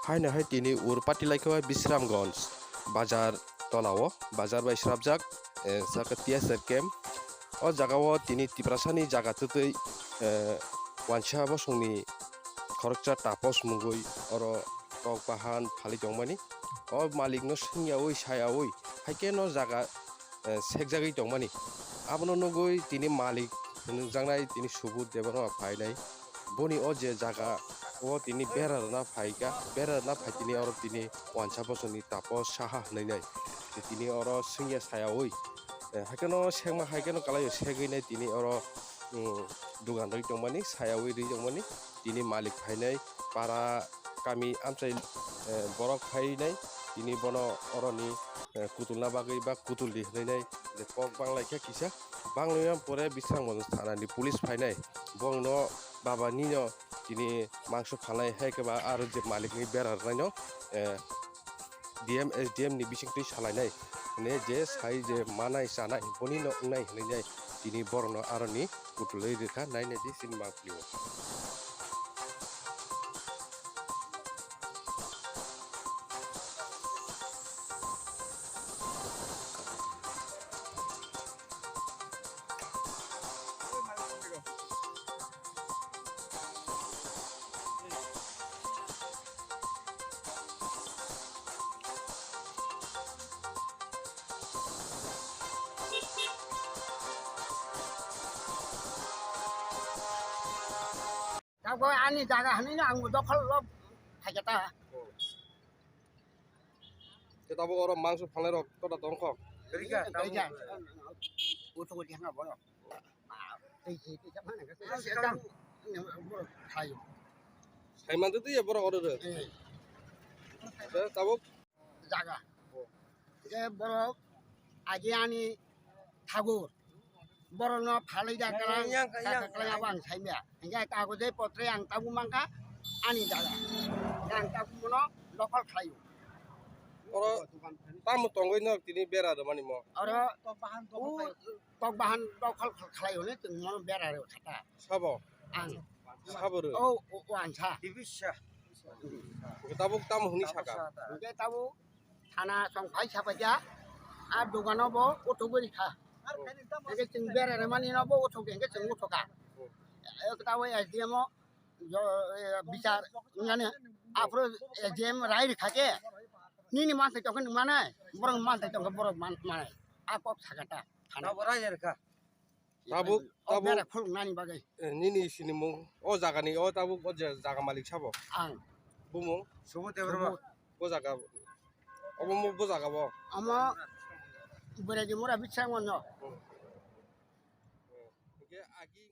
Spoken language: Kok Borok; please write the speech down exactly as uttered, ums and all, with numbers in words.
Haino hai tini ur pati laikha Bisramganj bazar tola o, bazar bai srapjak, eh, saka T S F camp. O jaga o tini Tiprasani jaga twtwi, eh, wansa bosongni khoroksa Tapos mungwi oro kok bahan phalwi tongmani. O malik no swngyawi sayawi hai khe no jaga, eh, sekjagwi tongmani. Abono nugwi tini malik hinjaknai tini Subudh Debbarma phainai. Boni o je jaga o tini bera rwna phaikha, bera rwna phai tini oro tini wansa bosongni Tapos Saha hinwi nai. Tini oro swngya sayawi, eh, hai kheno sekma hai kheno kalaio segwi nai tini oro, um, dugan rwi tongmani, sayawi rwi tongmani. Tini malik phainai para kami amchai, eh, borok phainai tini bono oroni, eh, kutulna bagwi ba kutuldi hinwi nai je kok banglaikha kisa. Banglaina pore Bisramganj thanani police phainai, bongno baba nino tini mangso phalnai hai khe ba aro je malikni bera rwnaino, eh, D M, S D M ni bisingtwi salainai hwnwi je sai je manai chanai boni no wngnai hinwi nai tini borokno aroni kutulwi rwkha nainai di chini mangpili o. Tabuk ani jaga hinwi no ang bo dokhol rok khaikha ta. Khe tabuk oro mangso phalnai rok tota tongkho. Rika, rika. Uthuk di hanga borok. Tei tei tei mana ka. Thayo. Saiman tu ya borok oro de. Eh. Tabuk jaga. Je borok agi ani thagur. Borokno phalwi da kalang, yang, yang, kaka kalang yang. Abo ang saimya. Hingke tago je potre ang tago mangka ani jaga. Ang tago mono dokol khlaio. Oro tamo tongwi nok tini bera rwmani mo? Oro tok bahan dokol khlaio. Tok bahan dokol khlaio ne tong mono bera rw khata. Sabo? Ang. Sabo rw? O, o, o ang sa. Tibisa. Tabuk tamo hwnwi saka? Hingke tabuk thana song phai sapaikha, a dogano bo uthugwi rikha. Hingke chwng beraremani no bo uthuk, hingke chwng uthuka. Tabuk S D M o jo, eh, bichar wngnani aphuru S D M rai rikha khe, nini manthai tongkhe nung manai, borok manthai tongkhe borok man-, manai. A kok sakha ta thana. Tabuk, o tabuk. Bera khuluknani bagwi. Eh, nini sinimung, o jagani, o tabuk, o je jaga malik sabo? Ang. Bumung? Subodh Debbarma. Subodh. O jaga, obo mo bo jaga bo? Omo Bwragi Mura Bisramganj. Hmm. Hmm. Hingke agi